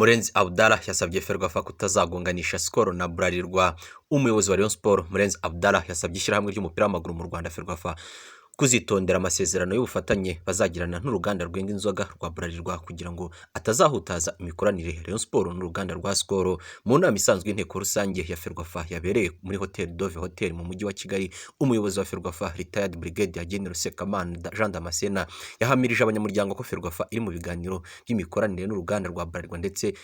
Murenzi Abdallah yasabye Ferwafa kutazagonganisha Skol na Bralirwa. Umuyobozi wa Rayon Sports, Murenzi Abdallah, yasabye ishyirahamwe ry'umupira w'amaguru mu Rwanda, Ferwafa, kuzitondera amasezerano y'ubufatanye bazagirana n'uruganda rwenga inzoga rwa Bralirwa kugira ngo atazahutaza imikoranire Rayon Sports n'uruganda rwa Skol. Mu nama isanzwe y'inteko rusange ya Ferwafa yabereye muri Hotel Dove Hotel mu mujyi wa Kigali, umuyobozi wa Ferwafa, Retired Brigadier General Sekamana Jean Damascene, yahamirije abanyamuryango ko Ferwafa iri mu biganiro by'imikoranire n'uruganda rwa Bralirwa ndetse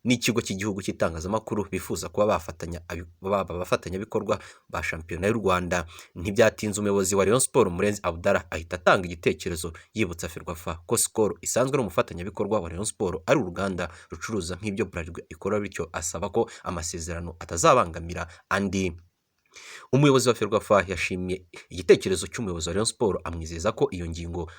n'ikigo cy'igihugu cy'itangazamakuru, bifuza kuba bafatanya baba abafatanyabikorwa ba shampiyona y'u Rwanda. Ntibyatinze, umuyobozi wa Rayon Sports, Murenzi Abdallah, ahita atanga igitekerezo yibutsa Ferwafa ko Skol isanzwe ari umufatanyabikorwa wa Rayon Sports, ari uruganda rucuruza nk'ibyo Bralirwa ikora, bityo asaba ko amasezerano atazabangamira andi. Umuyobozi wa Ferwafa yashimye igitekerezo cy'umuyobozi wa Rayon Sports, amwizeza ko iyo ngingo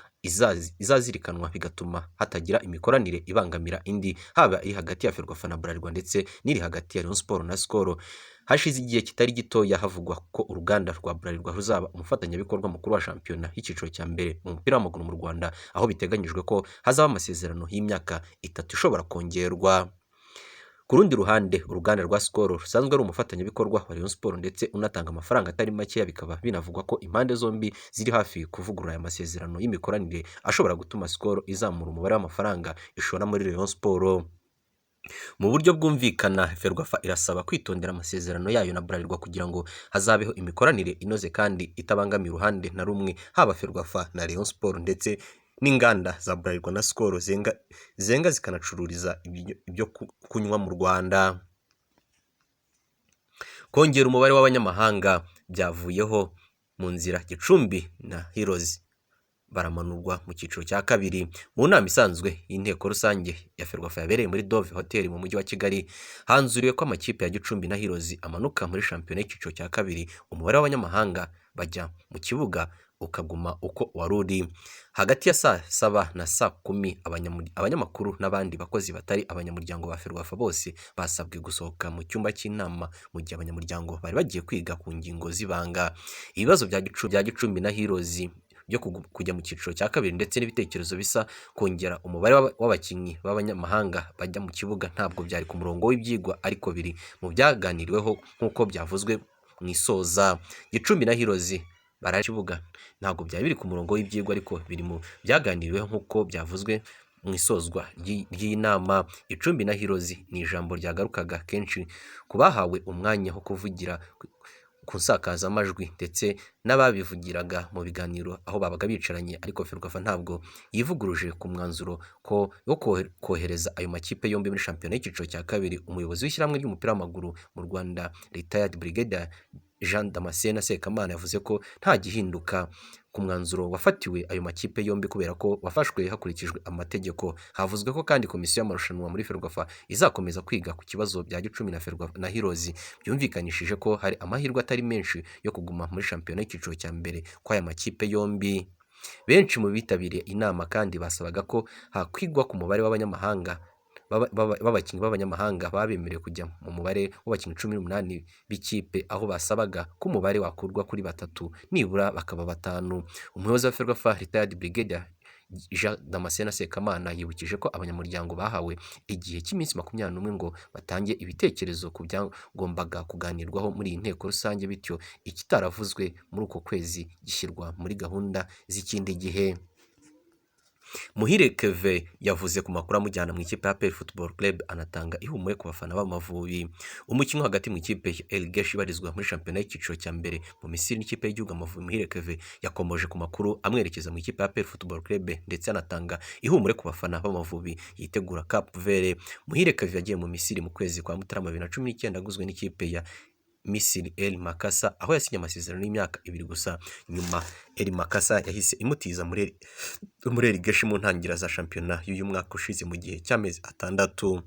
izazirikanwa, bigatuma hatagira imikoranire ibangamira indi, haba iri hagati ya Ferwafa na Bralirwa ndetse n'iri hagati ya Rayon Sports na Skol. Hashize igihe kitari gitoya havugwa ko uruganda rwa Bralirwa ruzaba umufatanyabikorwa mukuru wa shampiyona y'icyiciro cya mbere mu mupira w'amaguru mu Rwanda, aho biteganyijwe ko hazaba amasezerano y'imyaka 3 ishobora kongerwa. Ku rundi ruhande, uruganda rwa Skol rusanzwe ari umufatanyabikorwa wa Rayon Sports ndetse unatanga amafaranga atari makeya, bikaba binavugwa ko impande zombi ziri hafi kuvugurura aya masezerano y'imikoranire ashobora gutuma Skol izamura umubare w'amafaranga ishora muri Rayon Sports. Mu buryo bwumvikana, Ferwafa irasaba kwitondera amasezerano yayo na Bralirwa kugira ngo hazabeho imikoranire inoze kandi itabangamiye uruhande na rumwe, haba Ferwafa na Rayon Sports ndetse n'inganda za Bralirwa na Skol zenga zikanacururiza ibyo kunywa mu Rwanda. Kongera umubare w'abanyamahanga byavuyeho mu nzira, Gicumbi na Heroes baramanurwa mu cyiciro cya kabiri. Mu nama isanzwe y'inteko rusange ya Ferwafa yabereye muri Dove Hotel mu mujyi wa Kigali, hanzuriwe ko amakipe ya Gicumbi na Heroes amanuka muri shampiyona y'icyiciro cya kabiri, umubare w'abanyamahanga bajya mu kibuga ukaguma uko wari uri. Hagati ya saa 7 na saa 10, abanyamakuru n'abandi bakozi batari abanyamuryango ba Ferwafa bose basabwe gusohoka mu cyumba cy'inama mu gihe abanyamuryango bari bagiye kwiga ku ngingo z'ibanga. Ibibazo bya Gicumbi na Heroes byo kujya mu cyiciro cya kabiri ndetse n'ibitekerezo bisa kongera umubare w'abakinnyi b'abanyamahanga bajya mu kibuga ntabwo byari ku murongo w'ibyigwa, ariko biri mu byaganiriweho nk'uko byavuzwe mu isoza. Gicumbi na Heroes baraye kibuga ntabwo byari biri ku murongo w'ibyigwa, ariko biri mu byaganiriweho nk'uko byavuzwe mu isozwa ry'iyi nama. Gicumbi na Heroes ni ijambo ryagarukaga kenshi ku bahawe umwanya wo kuvugira ku nsakazamajwi ndetse n'ababivugiraga mu biganiro aho babaga bicaranye, ariko Ferwafa ntabwo yivuguruje ku mwanzuro ko wo kohereza ayo makipe yombi muri shampiyona y'icyiciro cya kabiri. Umuyobozi w'ishyirahamwe ry'umupira w'amaguru mu Rwanda, Retired Brigadier Jean Damascene Sekamana, yavuze ko nta gihinduka ku mwanzuro wafatiwe ayo makipe yombi kubera ko wafashwe hakurikijwe amategeko. Havuzwe ko kandi komisiyo y'amarushanwa muri Ferwafa izakomeza kwiga ku kibazo bya Gicumbi na Ferwafa na Heroes. Byumvikanishije ko hari amahirwe atari menshi yo kuguma muri shampiyona y'icyiciro cya mbere kw'aya makipe yombi. Benshi mu bitabiriye inama kandi basabaga ko hakwigwa ku mubare w'abanyamahanga b'abakinnyi b'abanyamahanga baba bemerewe kujya mu mubare w'abakinnyi 18 b'ikipe, aho basabaga ko umubare wakurwa kuri batatu nibura bakaba batanu. Umuyobozi wa Ferwafa, Retired Brigadier Jean Damascene Sekamana, yibukije ko abanyamuryango bahawe igihe cy'iminsi 21 ngo batange ibitekerezo ku byagombaga kuganirwaho muri iyi nteko rusange, bityo ikitaravuzwe muri uko kwezi gishyirwa muri gahunda z'ikindi gihe. Muhire Kevin yavuze ku makuru amujyana mu ikipe ya APR Football Club, anatanga ihumure ku bafana b'Amavubi. Umukinnyi wo hagati mu ikipe ya El Gesh ibarizwa muri shampiyona y'icyiciro cya mbere mu Misiri n'ikipe y'igihugu Amavubi, Muhire Kevin, yakomoje ku makuru amwerekeza mu ikipe ya APR Football Club ndetse anatanga ihumure ku bafana b'Amavubi yitegura Cap Vert. Muhire Kevin yagiye mu Misiri mu kwezi kwa Mutarama 2019 aguzwe n'ikipe ya Misiri El Makasa, aho yasinye amasezerano y'imyaka 2 gusa. Nyuma El Makasa yahise imutiza muri El Gesh mu ntangiriro za shampiyona y'uyu mwaka ushize mu gihe cy'amezi 6.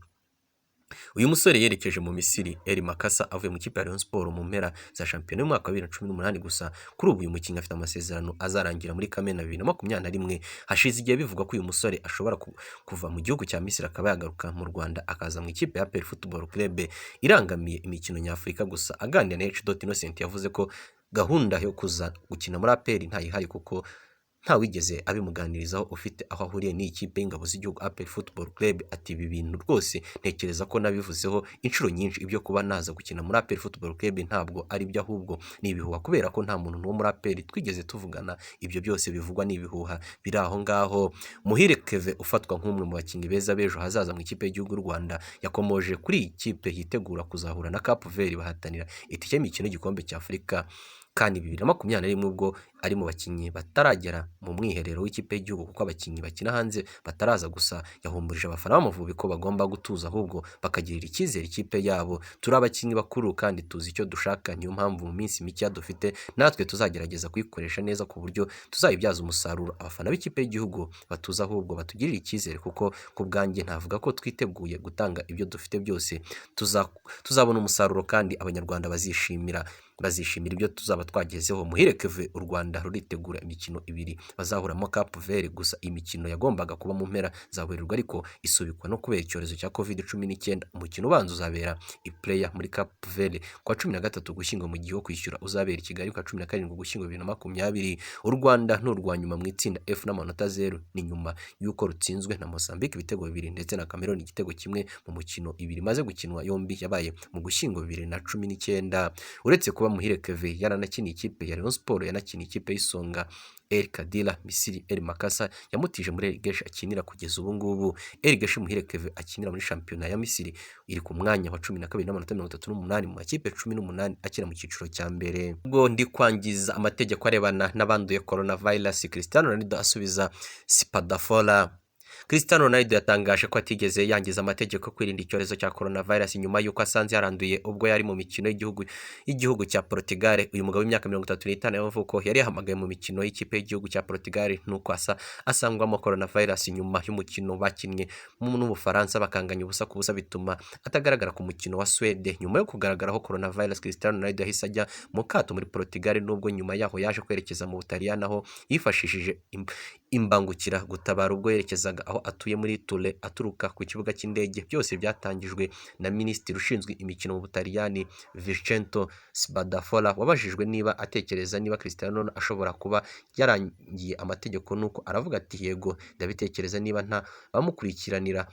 Uyu musore yerekeje mu Misiri El Makasa avuye mu ikipe ya Rayon Sports mu mpera za shampiyona y'umwaka wa 2018. Gusa kuri ubu uyu mukinnyi afite amasezerano azarangira muri Kamena 2021. Hashize igihe bivugwa ko uyu musore ashobora kuva mu gihugu cya Misiri akaba yagaruka mu Rwanda, akaza mu ikipe ya APR Football Club irangamiye imikino nyafurika. Gusa aganira na H. Innocent yavuze ko gahunda yo kuza gukina muri APR ntayihari kuko Ntawigeze abimuganirizaho ufite aho ahuriye n'iyi kipe y'ingabo z'igihugu APR Football Club. Ati: "Ibi bintu rwose ntekereza ko nabivuzeho inshuro nyinshi. Ibyo kuba naza gukina muri APR Football Club ntabwo ari byo, ahubwo ni ibihuha, kubera ko nta muntu wo muri APR twigeze tuvugana. Ibyo byose bivugwa ni ibihuha biri aho ngaho." Muhire Kevin ufatwa nk'umwe mu bakinnyi beza b'ejo hazaza mu ikipe y'igihugu y'u Rwanda, yakomoje kuri iyi kipe yitegura kuzahura na Cape Verde bahatanira itike y'imikino y'igikombe cya Afurika kandi 2021, ubwo ari mu bakinnyi bataragera mu mwiherero w'ikipe y'igihugu kuko abakinnyi bakina hanze bataraza. Gusa yahumurije abafana b'Amavubi ko bagomba gutuza, ahubwo bakagirira icyizere ikipe yabo. "Turi abakinnyi bakuru kandi tuzi icyo dushaka, niyo mpamvu mu minsi mike dufite natwe tuzagerageza kuyikoresha neza ku buryo tuzayibyaza umusaruro. Abafana b'ikipe y'igihugu batuze, ahubwo batugirire icyizere, kuko ku bwanjye ntavuga ko twiteguye gutanga ibyo dufite byose. Tuzabona umusaruro kandi Abanyarwanda bazishimira ibyo tuzaba twagezeho." Muhire Kevin, u Rwanda ruritegura imikino ibiri bazahuramo Cape Verde. Gusa iyi mikino yagombaga kuba mu mpera za Werurwe, ariko isubikwa no kubera icyorezo cya Covid-19. Umukino ubanza uzabera i Praia muri Cape Verde ku wa 13 Ugushyingo, mu gihe wo kwishyura uzabera i Kigali ku wa 17 Ugushyingo 2020. U Rwanda ni urwa nyuma mu itsinda F n'amanota 0. Ni nyuma y'uko rutsinzwe na Mozambique ibitego bibiri ndetse na Cameroon igitego kimwe mu mukino ibiri imaze gukinwa, yombi yabaye mu Gushyingo 2019. Uretse kuba Muhire Kevin yaranakiniye ikipe ya Rayon Sports, yanakiniye ikipe y'Isonga El Kadira Misiri El Makasa yamutije muri El Gesh akinira kugeza ubu ngubu. El Gesh Muhire Kevin akinira muri shampiyona ya Misiri iri ku mwanya wa 12 n'amanota 38 mu makipe 18 akina mu cyiciro cya mbere. Ubwo ndi kwangiza amategeko arebana n'abanduye coronavirus, Cristiano Ronaldo asubiza Spadafora. Cristiano Ronaldo yatangaje ko atigeze yangiza amategeko yo kwirinda icyorezo cya coronavirus nyuma y'uko asanze yaranduye ubwo yari mu mikino y'igihugu cya Portugal. Uyu mugabo w'imyaka 35 y'amavuko yari yahamagaye mu mikino y'ikipe y'igihugu cya Portugal, nuko asa asangwamo coronavirus nyuma y'umukino bakinnye n'Ubufaransa bakanganya 0-0, bituma atagaragara ku mukino wa Suède. Nyuma yo kugaragaraho coronavirus, Cristiano Ronaldo yahise ajya mu kato muri Portugal, nubwo nyuma yaho yaje kwerekeza mu Butaliyani aho yifashishije imbangukira gutabara ubwo yerekezaga aho atuye muri Ture aturuka ku kibuga cy'indege. Byose byatangijwe na minisitiri ushinzwe imikino mu Butaliyani, Vincenzo Spadafora, wabajijwe niba atekereza niba Cristiano ashobora kuba yarangiye amategeko, nuko aravuga ati: "Yego, ndabitekereza niba nta bamukurikiranira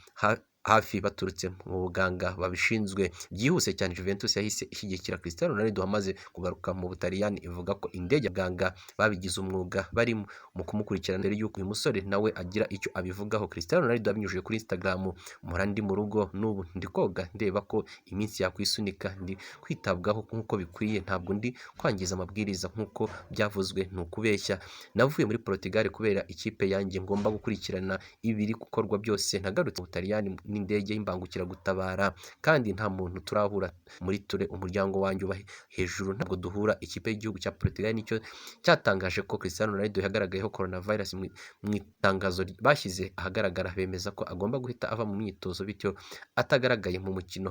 hafi baturutse mu buganga babishinzwe." Byihuse cyane Juventus yahise ishyigikira Cristiano Ronaldo wamaze kugaruka mu Butaliyani, ivuga ko indege abaganga babigize umwuga bari mu kumukurikirana mbere y'uko uyu musore nawe agira icyo abivugaho. Cristiano Ronaldo abinyujije kuri Instagram: "Mpora ndi mu rugo, n'ubu ndi koga ndeba ko iminsi yakwisunika. Ndi kwitabwaho nk'uko bikwiye, ntabwo ndi kwangiza amabwiriza nk'uko byavuzwe, ni ukubeshya. Navuye muri Portugal kubera ikipe yanjye, ngomba gukurikirana ibiri gukorwa byose. Nagarutse mu Butaliyani n'indege y'imbangukiragutabara kandi nta muntu turahura muri Ture. Umuryango wanjye uba hejuru, ntabwo duhura." Ikipe y'igihugu cya Portugal nicyo cyatangaje ko Cristiano Ronaldo yagaragayeho coronavirus. Mu itangazo bashyize ahagaragara bemeza ko agomba guhita ava mu myitozo, bityo atagaragaye mu mukino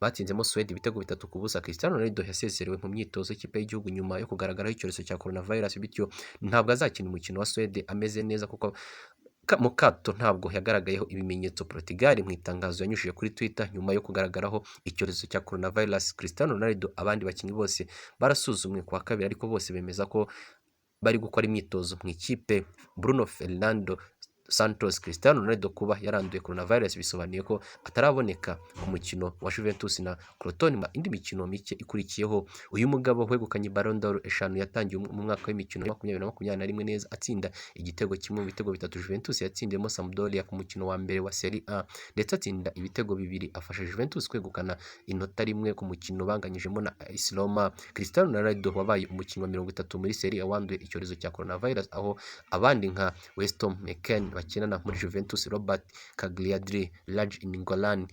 batsinzemo Suède ibitego 3-0. Cristiano Ronaldo yasezerewe mu myitozo y'ikipe y'igihugu nyuma yo kugaragaraho icyorezo cya coronavirus, bityo ntabwo azakina umukino wa Suède ameze neza kuko mu kato ntabwo yagaragayeho ibimenyetso. Portugal mu itangazo yanyujije kuri Twitter nyuma yo kugaragaraho icyorezo cya coronavirus Cristiano Ronaldo, abandi bakinnyi bose barasuzumwe ku wa kabiri, ariko bose bemeza ko bari gukora imyitozo mu ikipe. Bruno Fernando Santos. Cristiano Ronaldo kuba yaranduye coronavirus bisobanuye ko ataraboneka ku mukino wa Juventus na Crotone, indi mikino mike ikurikiyeho. Uyu mugabo wegukanye Ballon d'Or eshanu yatangiye mu mwaka w'imikino 2021 neza, atsinda igitego kimwe mu bitego bitatu Juventus yatsindiyemo Sampdoria ku mukino wa mbere wa Serie A, ndetse atsinda ibitego bibiri afasha Juventus kwegukana inota rimwe ku mukino banganyijemo na AS Roma. Cristiano Ronaldo wabaye umukinnyi wa 30 muri Serie A wanduye icyorezo cya coronavirus, aho abandi nka Weston McKennie bakinana muri Juventus, Robert Cagliari, Radja Nainggolan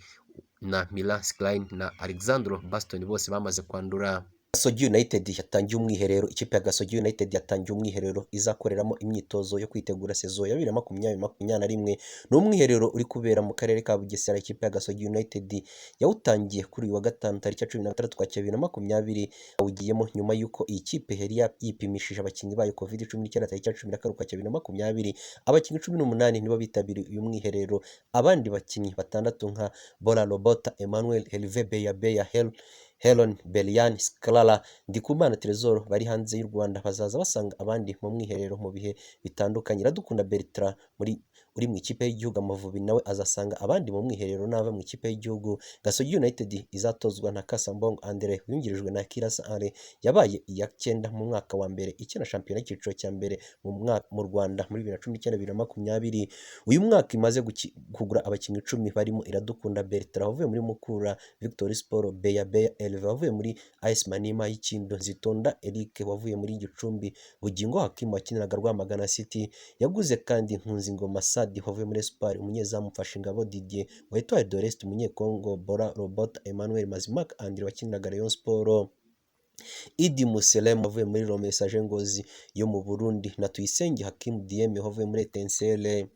na Milan Skriniar na Alessandro Bastoni bose bamaze kwandura. Gasogi United yatangiye umwiherero. Ikipe ya Gasogi United yatangiye umwiherero izakoreramo imyitozo yo kwitegura saison ya 2020-2021. Ni umwiherero uri kubera mu karere ka Bugesera. Ikipe ya Gasogi United yawutangiye kuri uyu wa gatanu tariki ya 16 Ukwakira 2020. Yawugiyemo nyuma y'uko iyi kipe yari yipimishije abakinnyi bayo Covid-19 tariki ya 12 Ukwakira 2020. Abakinnyi 18 nibo bitabiriye uyu mwiherero, abandi bakinnyi batandatu nka Bola Robota Emmanuel, Herve Beya Beya Hel Heron, Berian, Clara, Ndikumana Tresor bari hanze y'u Rwanda bazaza basanga abandi mu mwiherero mu bihe bitandukanye. Iradukunda Bertrand muri uri mu ikipe y'igihugu Amavubi nawe azasanga abandi mu mwiherero nava mu ikipe y'igihugu. Gasogi United izatozwa na Kasambongo Andre yungirijwe na Kirasa Henri, yabaye iya cyenda mu mwaka wa mbere ikina shampiyona y'icyiciro cya mbere mu mwaka mu Rwanda muri 2019 2020. Uyu mwaka imaze kugura abakinnyi 10 barimo Iradukunda Bertrand wavuye muri Mukura Victory Sport, Beya Beya Elve wavuye muri AS Manima y'Ikindo, Nzitonda Eric wavuye muri Gicumbi, Bugingo Hakim wakiniraga Rwamagana City. Yaguze kandi Nkunzingoma Sadi wavuye muri Espoir, umunyezamu Mfashingabo Didier wa Etoile de l'Est, umunyekongo Bora Robert Emmanuel Mazimpaka Andre wakiniraga Rayon Sport, Idi Muselem wavuye muri Messager Ngozi yo mu Burundi na Tuyisenge Hakim Diem wavuye muri Etincelle.